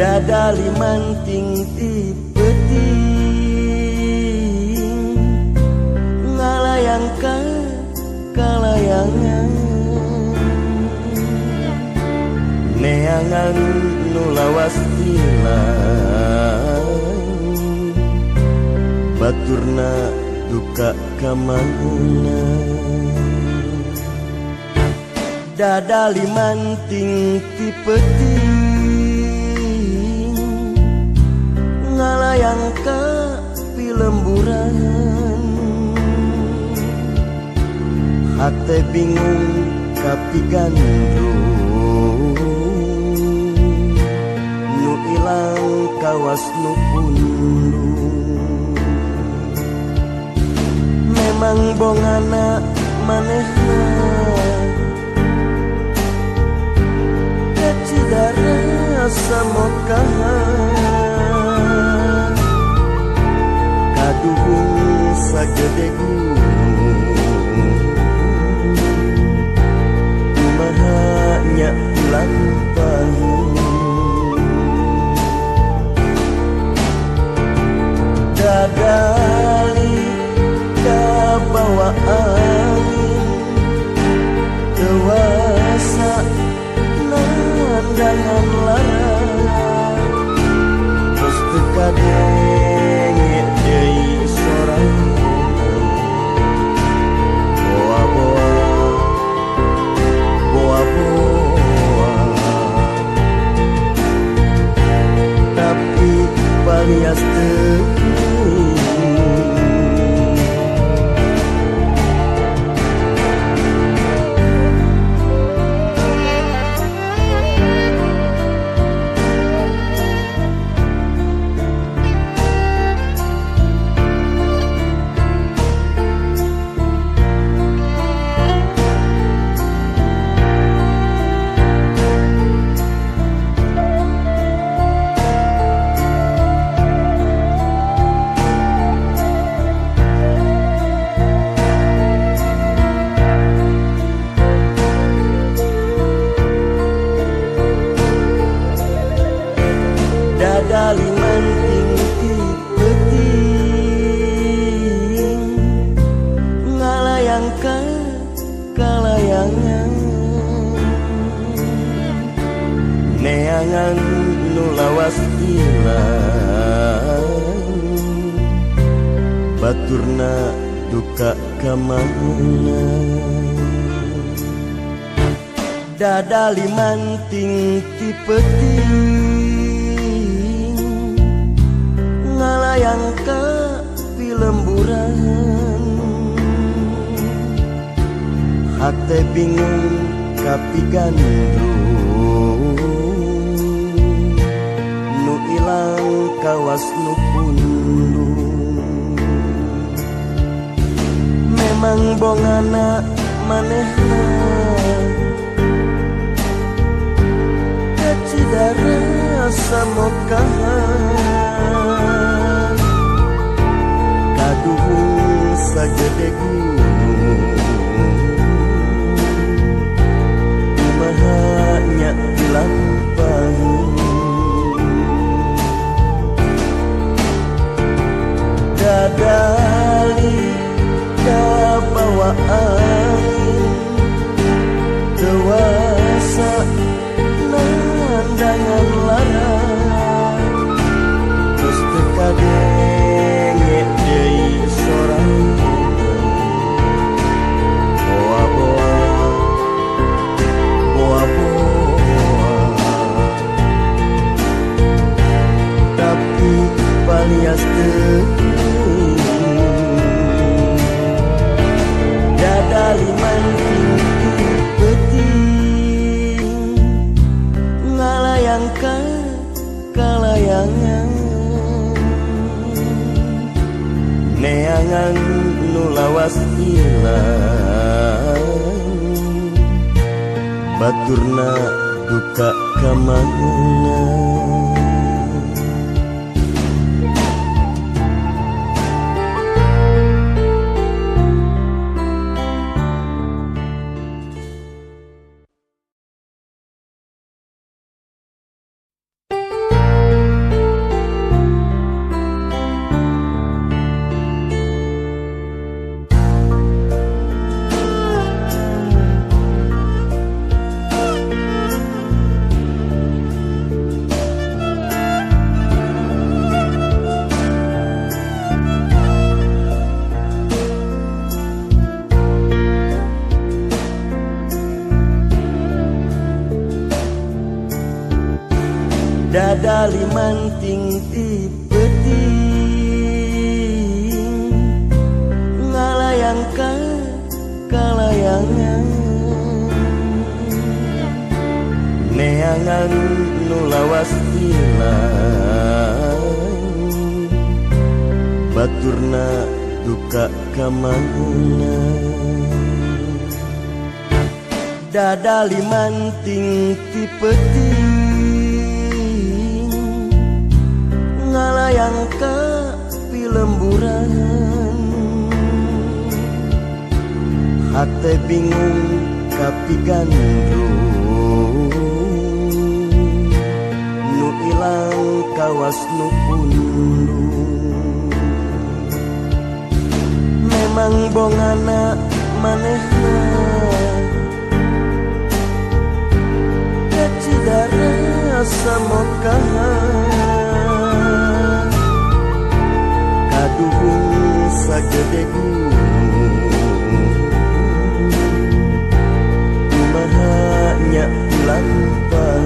Dada limanting ti peuting ngalayang ka kalayangan neangan nu lawas ilang baturna duka ka mana. Dada limanting ti peuting ngalayang ka pilemburan hate bingung kapigandrung nu ilang kawas nu pundung. Memang bongana manehna kacida rasa mokahan kaduhung sagede gunung kumaha nya dilampahan. Dadali kabawa angin dewasa nandangan lara terus teu kadenge deui sorana boa-boa boa-boa tapi palias teu. Dada limanting ti peuting ngalayang ka kalayangan neangan nu lawas ilang baturna duka ka mana. Dada limanting ti peuting ngalayang ka pilemburan hate bingung kapigandrung nu ilang kawas nu pundung. Memang bongana manehna kacida rasa mokahan kaduhung sagede gunung kumaha nya dilampahan. Dadali kabawa angin dewasa nandangan lara terus teu kadenge deui sorana boa-boa boa-boa tapi palias teu. Dada limanting ti peuting ngalayang ka kalayangan neangan nu lawas ilang baturna duka ka mana. Dada limanting ti peuting ngalayang ka kalayangan neangan nu lawas ilang baturna duka ka mana. Dada limanting ti peuting ngalayang ka pilemburan hate bingung kapigandrung nu ilang kawas nu pundung. Memang bongana manehna kacida rasa mokahan kaduhung sagede gunung kumaha nya lampahan.